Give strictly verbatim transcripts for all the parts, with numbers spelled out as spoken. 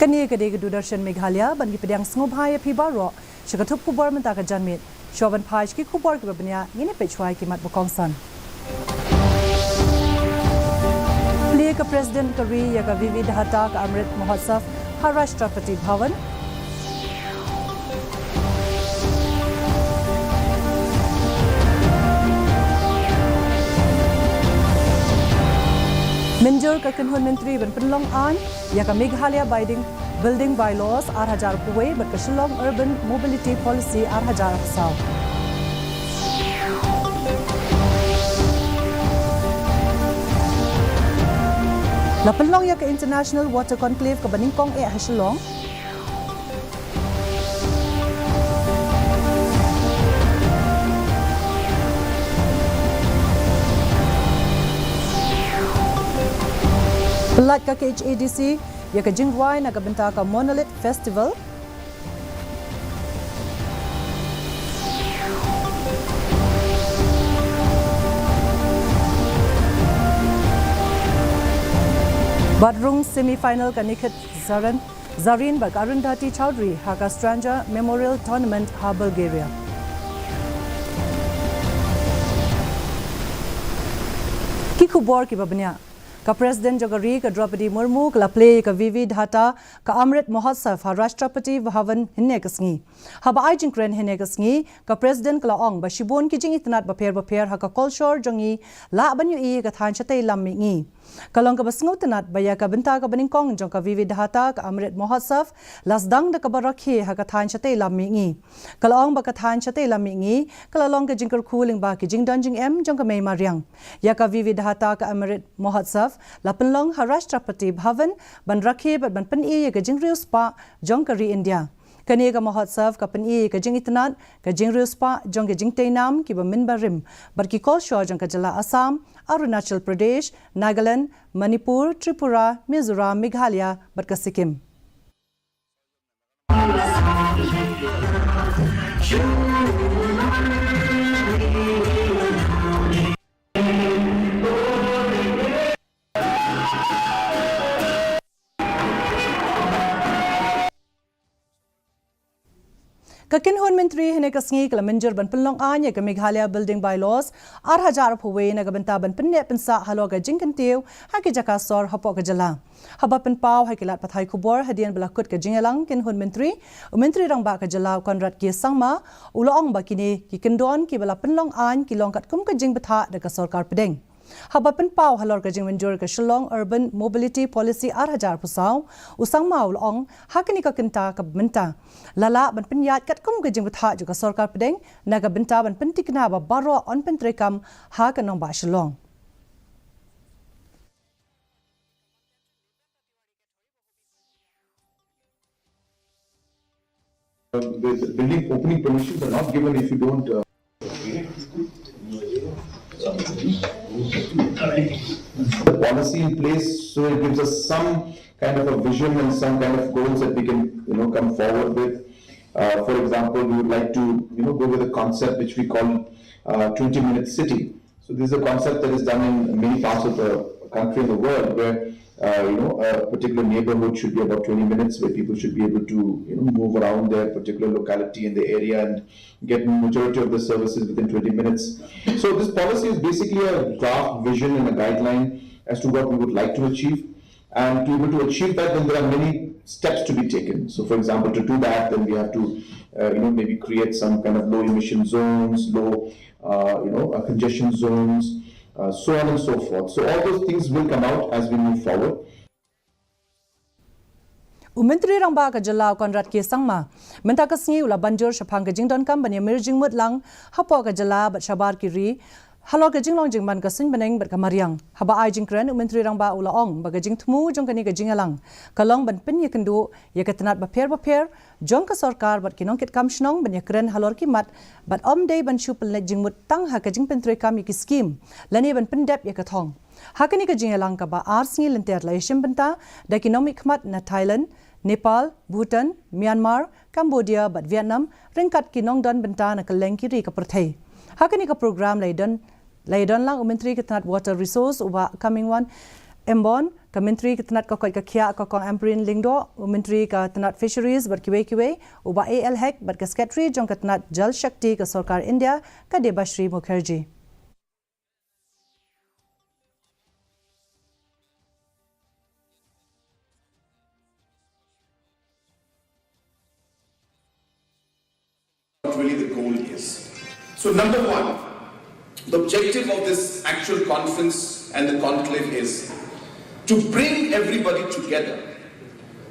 Kane ka dei ka Doordarshan Meghalaya, ban ki pdiang sngewbha ïa phi baroh sha ka thup khubor mynta ka janmiet. Shuwa ban phai sha ki khubor kiba bniah, ngin ïa peit shuwa ïa ki mat ba kongsan. Plie ka President ka ri ïa ka Vividhata ka Amrit Mahotsav ha Rashtrapati Bhavan. Mynjur ka kynhun myntri ban pynlong aiñ ïa ka Meghalaya Building, Building Bylaws ar hajar arphew wei bad ka Shillong Urban Mobility Policy ar hajar arphew saw. La pynlong ïa ka International Water Conclave kaba nyngkong eh ha Shillong. Pynlait ka K H A D C ïa ka jingrwai na ka bynta ka Monolith Festival. Bad rung semi final ka Nikhat Zarin, Zarin bad ka Arundhati Chowdhury ha ka Stranja Memorial Tournament ha Bulgaria. Ki khubor kiba bniah. Ka President jong ka ri ka Droupadi Murmu ka la plie ïa ka Vividhata ka Amrit Mahotsav ha Rashtrapati Bhavan hynne ka sngi. Haba ai jingkren hynne ka sngi, ka President ka la ong ba shibun ki jingitynnad bapher bapher ha ka kolshor jong ngi lah ban ïohi ïa ka thaiñ shatei lam mihngi. Ka long kaba sngewtynnad ba ïa ka bynta kaba nyngkong jong ka Vividhata ka Amrit Mahotsav la sdang da kaba rakhe ha ka thaiñ shatei lam mihngi. Ka la ong ba ka thaiñ shatei lam mihngi ka la long ka jingkyrkhu lyngba ki jingdon jingem jong ka mei mariang. Ïa ka Vividhata ka Amrit Mahotsav la pynlong ha Rashtrapati Bhavan ban rakhe bad ban pyni ïa ka jingriewspah jong ka ri India. Kane ka Mahotsav ka pyni ïa ka jingitynnad, ka jingriewspah jong ka jingtei nam kiba mynbarim bad ki kolshor jong ka jylla Assam, Arunachal Pradesh, Nagaland, Manipur, Tripura, Mizoram, Meghalaya bad ka Sikkim. Ka kynhun myntri hynne ka sngi ka la mynjur ban pynlong aiñ ïa ka Meghalaya Building Bylaws ar hajar arphew wei na ka bynta ban pynneh pynsah halor ka jingkyntiew ha ki jaka sor hapoh ka jylla. Haba pynpaw ha ki lad pathai khubor hadien ba la kut ka jingïalang kynhun myntri, u Myntri Rangbah ka jylla u Conrad K Sangma u la ong ba kine ki kyndon kiba la pynlong aiñ ki long katkum ka jingbthah da ka sorkar pdeng. Haba pynpaw halor ka jingmynjur ka Shillong Urban Mobility Policy ar hajar arphew saw, u Sangma u la ong ha kane ka kynta kaba mynta la lah ban pynïaid katkum ka jingbthah jong ka sorkar pdeng na ka bynta ban pyntikna ba baroh yn pyntreikam ha ka nongbah Shillong. Uh, the, the building opening permissions are not given if you don't, uh, the policy in place, so it gives us some kind of a vision and some kind of goals that we can, you know, come forward with. Uh, for example, we would like to, you know, go with a concept which we call, uh, twenty-minute city. So this is a concept that is done in many parts of the country and the world, where, uh, you know, a particular neighborhood should be about twenty minutes, where people should be able to, you know, move around their particular locality in the area and get majority of the services within twenty minutes. So this policy is basically a draft vision and a guideline as to what we would like to achieve. And to be able to achieve that, then there are many steps to be taken. So, for example, to do that, then we have to, uh, you know, maybe create some kind of low emission zones, low, uh, you know, uh, congestion zones, uh, so on and so forth. So all those things will come out as we move forward. U Myntri Rangbah ka jylla u Conrad K Sangma mynta ka sngi u la ban jur shaphang ka jingdonkam ban ïa mir jingmut lang hapoh ka jylla bad shabar ki ri halor ka jinglong jingman ka suiñ bneng bad ka mariang. Haba ai jingkren, u Myntri Rangbah u la ong ba ka jingthmu jong kane ka jingïalang ka long ban pynïakynduh ïa ka tnat bapher bapher jong ka sorkar bad ki nongkitkam shnong ban ïakren halor ki mat bad ym dei ban shu pynleit jingmut tang ha ka jingpyntreikam ïa ki skim lane ban pyndep ïa ka thong. Ha kane ka jingïalang kaba ar sngi lynter la ïashim bynta da ki nongmihkhmat na Thailand, Nepal, Bhutan, Myanmar, Cambodia bad Vietnam ryngkat ki nongdon bynta na kylleng ki ri ka pyrthei. Ha kane ka program la ïadon, la ïadon lang u Myntri ka tnat Water Resource u Bah Comingone Ymbon, Ka Myntri ka tnat ka koit ka khiah ka Kong Ampareen Lyngdoh, u Myntri ka tnat Fisheries bad kiwei kiwei, u Bah A L Hek bad ka Secretary jong ka tnat Jal Shakti ka Sorkar India ka Debashri Mukherjee. What really the goal is. So number one, the objective of this actual conference and the conclave is to bring everybody together,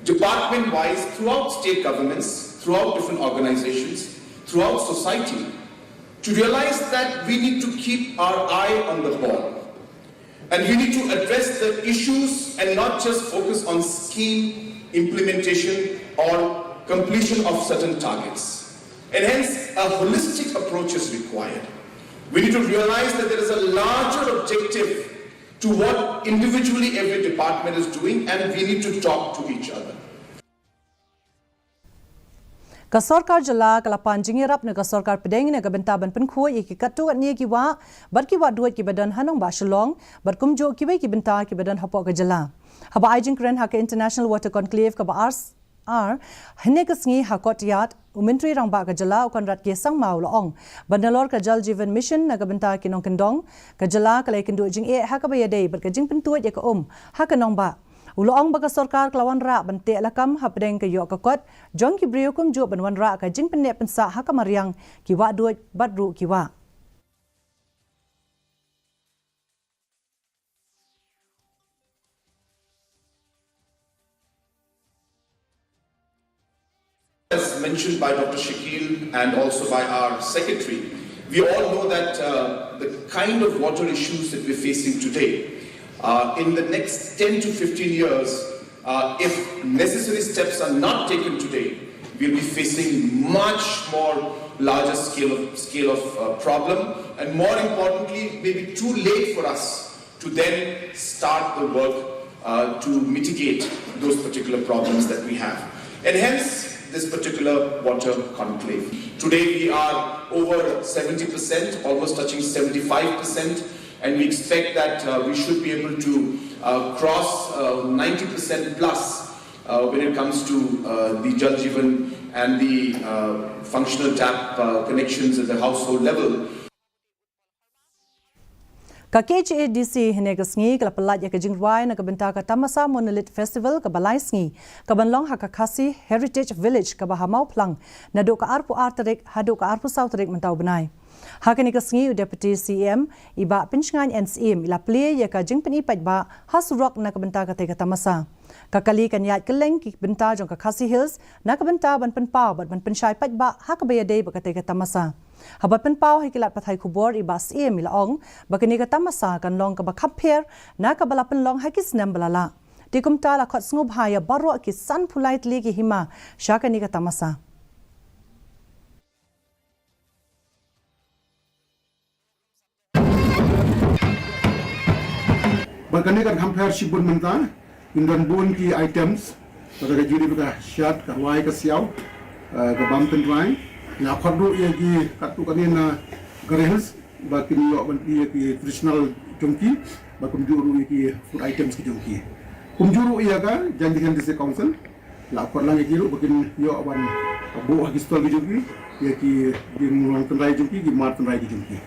department-wise, throughout state governments, throughout different organizations, throughout society, to realize that we need to keep our eye on the ball. And we need to address the issues and not just focus on scheme implementation or completion of certain targets. And hence, a holistic approach is required. We need to realize that there is a larger objective to what individually every department is doing, and we need to talk to each other. Ka Sorkar Jylla ka la pan jingïarap na ka Sorkar Pdeng na ka bynta ban pynkhuid ïa ki katto katne ki wah bad ki wahduid kiba don ha nongbah Shillong bad kumjuh kiwei ki bynta kiba don hapoh ka jylla. Haba ai jingkren ha ka International Water Conclave kaba ar, ar hynne ka sngi ha Courtyard, u Myntri Rangbah ka jylla u Conrad K Sangma u la ong ba nalor ka Jal Jeevan Mission na ka bynta ki nongkyndong, ka jylla ka la ïakynduh jingeh ha kaba ïadei bad ka jingpyntuid ïa ka um ha ka nongbah. U la ong ba ka sorkar ka la wanrah ban teh lakam hapdeng ka ïoh ka kot jong ki briew kumjuh ban wanrah ka jingpynneh pynsah ha ka mariang ki wahduid bad ruh ki wah. As mentioned by Doctor Shakil and also by our secretary, we all know that uh, the kind of water issues that we're facing today, uh, in the next ten to fifteen years, uh, if necessary steps are not taken today, we'll be facing much more larger scale of, scale of uh, problem, and more importantly, maybe too late for us to then start the work uh, to mitigate those particular problems that we have. And hence, this particular water conclave. Today, we are over seventy percent, almost touching seventy-five percent, and we expect that uh, we should be able to uh, cross uh, ninety percent plus uh, when it comes to uh, the Jal Jeevan and the uh, functional tap uh, connections at the household level. Ka K H A D C hynne ka sngi ka la pyllait ïa ka jingrwai na ka bynta ka Tamasa Monolith Festival kaba lai sngi, kaban long ha ka Khasi Heritage Village kaba ha Mawphlang, naduh ka arphew ar tarik haduh ka arphew saw tarik mynta u bnai. Ha kane ka sngi u Deputy C M i Bah Pynshngain N Syiem i la plie ïa ka jingpyni paidbah ha surok na ka bynta katei ka tamasa. Ka kali kan ïaid kylleng ki bynta jong ka Khasi Hills na ka bynta ban pynpaw bad ban pynshai paidbah ha kaba ïadei bad katei ka tamasa. Haba pynpaw ha ki lad pathai khubor i Bah Syiem i la ong ba kane ka tamasa kan long kaba kham pher na kaba la pynlong ha ki snem ba la lah. Te kumta la khot sngewbha ïa baroh ki sanphew lai tylli ki hima sha kane ka tamasa. Bad kane kan kham pher shibun mynta, kin don bun ki items, kata ka juri ka shad, ka rwai ka siaw, eh, ka bam tynrai. Nga khot ruh ïa ki katto katne na Khasi Hills ba kin ïoh ban plie ïa ki traditional jong ki, ba kumjuh ruh ïa ki food items ki jong ki. Kumjuh ruh ïa ka Jaintia Hills District Council la khot lang ïa ki ruh ba kin ïoh ban buh ha ki stall ki jong ki ïa ki jinglong tynrai jong ki, ki mar tynrai ki jong ki.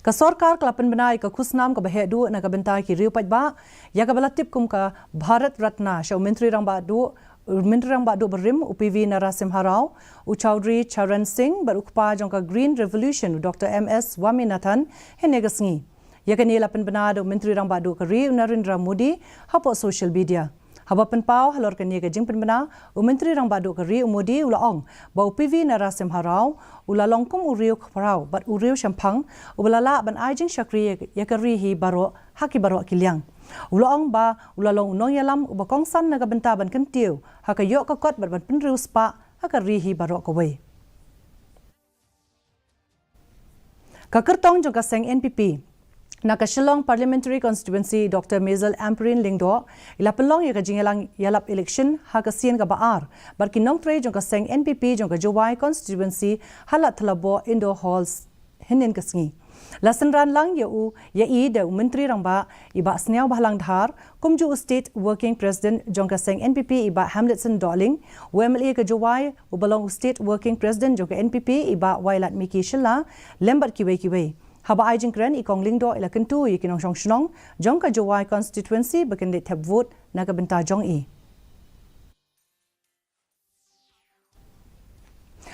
Ka sorkar ka la pynbna ïa ka khusnam kaba heh duh na ka bynta ki riew paidbah ïa kaba la tip kum ka Bharat Ratna sha u Myntri Rangbah Duh, Myntri Rangbah Duh barim u P V Narasimha Rao, u Chaudhry Charan Singh bad u kpa jong ka Green Revolution u Doctor M S Swaminathan hynne ka sngi. Ïa kane la pynbna da u Myntri Rangbah Duh ka ri u Narendra Modi hapoh social media. Haba pynpaw halor kane ka jingpynbna, u Myntri Rangbah Duh ka ri u Modi u la ong ba u P V Narasimha Rao u la long kum u riew khraw bad u riew shemphang uba la lah ban ai jingshakri ïa ka ri hi baroh ha ki baroh ki liang. U la ong ba u la long u nongïalam uba kongsan na ka bynta ban kyntiew ha ka ïoh ka kot bad ban pynriewspah ha ka ri hi baroh kawei. Ka kyrtong jong ka seng N P P na ka Shillong Parliamentary Constituency, Doctor Maisel Ampareen Lyngdoh, i la pynlong ïa ka jingïalang ïalap election ha ka sien kaba ar bad ki nongtrei jong ka seng N P P jong ka Jowai Constituency ha Ladthadlaboh Indoor Halls hynnin ka sngi. La synran lang ïa u, ïa i da u Myntri Rangbah, i Bah Sniawbhalang Dhar, kumjuh u State Working President jong ka seng N P P, i Bah Hamletson Dohling, u M L A ka Jowai, uba long u State Working President jong ka N P P, i Bah Wailadmiki Shylla, lem bad kiwei kiwei. Haba ai jingkren, i Kong Lyngdoh i la kyntu ïa ki nongshong shnong jong ka Jowai constituency ba kin leit thep vote na ka bynta jong i.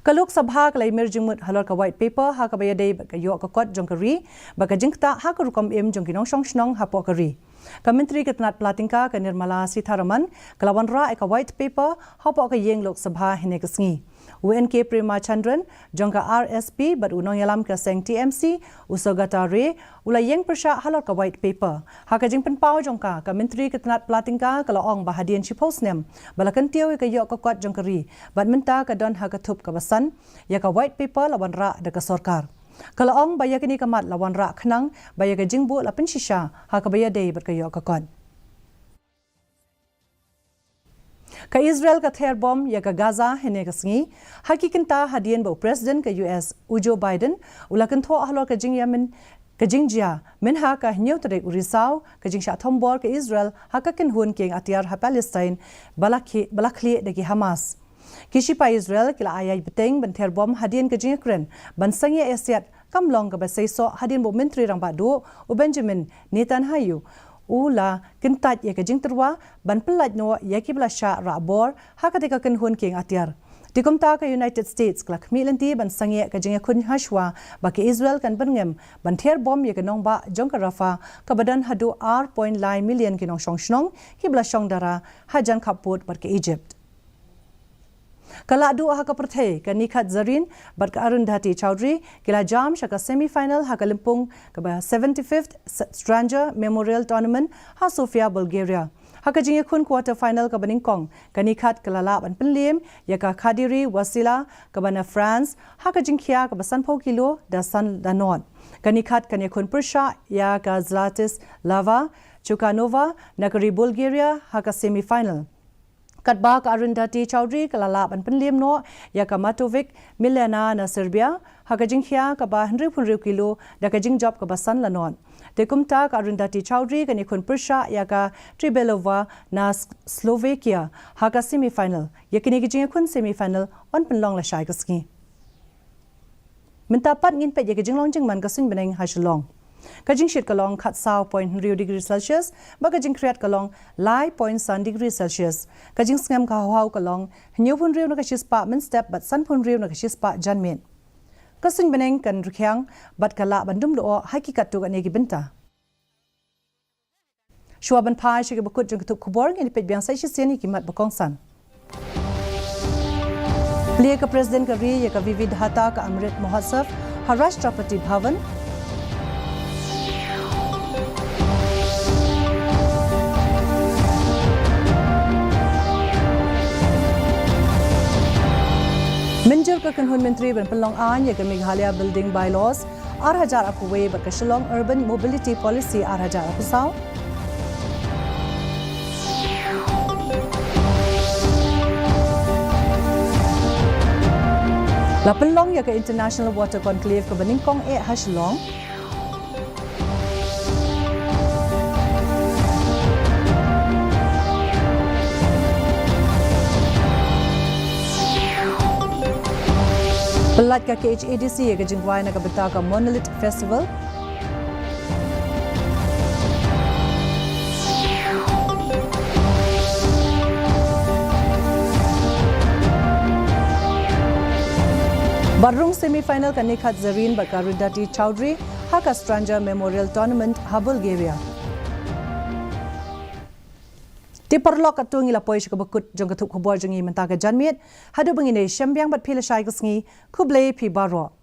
Ka Lok Sabha ka la ïamir jingmut halor ka White Paper ha kaba ïadei bad ka ïoh ka kot jong ka ri bad ka jingktah ha ka rukom im jong ki nongshong shnong hapoh ka ri. Ka Myntri ka tnat pla tyngka ka Nirmala Sitharaman ka la wanrah ïa ka White Paper hapoh ka ïing Lok Sabha hynne ka sngi. U N K Prema Chandran jong ka R S P bad u nongïalam ka seng T M C, u Saugata Ray, u la ïeng pyrshah halor ka White Paper. Ha ka jingpynpaw jong ka, ka Myntri ka tnat pla tyngka ka la ong ba hadien shiphew snem ba la kyntiew ïa ka ïoh ka kot jong ka ri, bad mynta ka don ha ka thup kaba san, ïa ka White Paper la wanrah da ka sorkar. Ka la ong ba ïa kane ka mat la wanrah khnang ba ïa ka jingbuh la pynshisha ha kaba ïadei bad ka ïoh ka kot. Ka Israel ka ther bom ïa ka Gaza hynne ka sngi, ha ki kynta hadien ba u President ka U S, u Joe Biden, u la kynthoh halor ka jingïamin, ka jingjia mynha ka hynñiew tarik u Risaw, ka jingshah thombor ka Israel ha ka kynhun kieng atiar ha Palestine, ba la khie-, ba la khlieh da ki Hamas. Ki shipai Israel ki la ai ïaid bteng ban ther bom hadien ka jingïakren ban sangeh ïasiat, kam long kaba seisoh hadien ba u Myntri Rangbah Duh, u Benjamin Netanyahu, u la kyntait ïa ka jingtyrwa ban pyllait noh ïa kiba la shah rah bor ha katei ka kynhun kieng atiar. Te kumta ka United States ka la khmih lynti ban sangeh ka jingïakhun hashwa ba ka Israel kan byrngem ban ther bom ïa ka nongbah jong ka Rafah, kaba don haduh ar point lai million ki nongshong shnong kiba la shong dara hajan khappud bad ka Egypt. Ka lahduh ha ka pyrthei, ka Nikhat Zarin bad ka Arundhati Chaudhary ki la jam sha ka semi-final ha ka lympung kaba seventy-fifth Stranger Memorial Tournament ha Sofia, Bulgaria. Ha ka jingïakhun quarter final kaba nyngkong, ka Nikhat ka la lah ban pynliem ïa ka Khadiri Wasila kaba na France ha ka jingkhia kaba sanphew kilo da san da nod. Ka Nikhat kan ïakhun pyrshah ïa ka Zlatislava Chukanova na ka ri Bulgaria ha ka semi-final. Katba ka Arundhati Chaudhary ka la lah ban pynliem noh ïa ka Matovic Milena na Serbia ha ka jingkhia kaba hynriewphew hynriew kilo da ka jingjop kaba san la nod. Te kumta ka Arundhati Chaudhary kan ïakhun pyrshah ïa ka Tribelova na S-, Slovakia ha ka semi-final. Ïa kine ki jingïakhun semi-final yn pynlong lashai ka sngi. Mynta pat ngin peit ïa ka jinglong jingman ka suiñ bneng ha Shillong. Ka jingshit ka long khatsaw point hynriew degree Celsius, bad ka jingkhriat ka long lai point san degree Celsius. Ka jingsngem ka hawhaw ka long hynñiewphew hynriew na ka shispah mynstep bad sanphew hynriew na ka shispah janmiet. Ka suiñ bneng kan rkhiang bad ka lah ban dum doh ha ki katto katne ki bynta. Shuwa ban phai sha ki bakut jong ka thup khubor, ngin peit biang sa shisien ïa ki mat ba kongsan. Plie ka President ka ri ïa ka Vividhata ka Amrit Mahotsav ha Rashtrapati Bhavan. Mynjur ka kynhun myntri ban pynlong aiñ ïa ka Meghalaya Building Bylaws ar hajar arphew wei bad ka Shillong Urban Mobility Policy ar hajar arphew saw. La pynlong ïa ka International Water Conclave kaba nyngkong eh ha Shillong. Pynlait ka K H A D C ïa ka jingrwai na ka bynta ka Monolith Festival. Bad rung semi-final ka Nikhat Zarin bad ka Arundhati Chaudhary ha ka Stranger Memorial Tournament ha Bulgaria. Te paralok, katto ngi la poi sha ka bakut jong ka thup khubor jong ngi mynta ka janmiet. Haduh ba ngin ïashem biang bad phi lashai ka sngi, khublei phi baroh.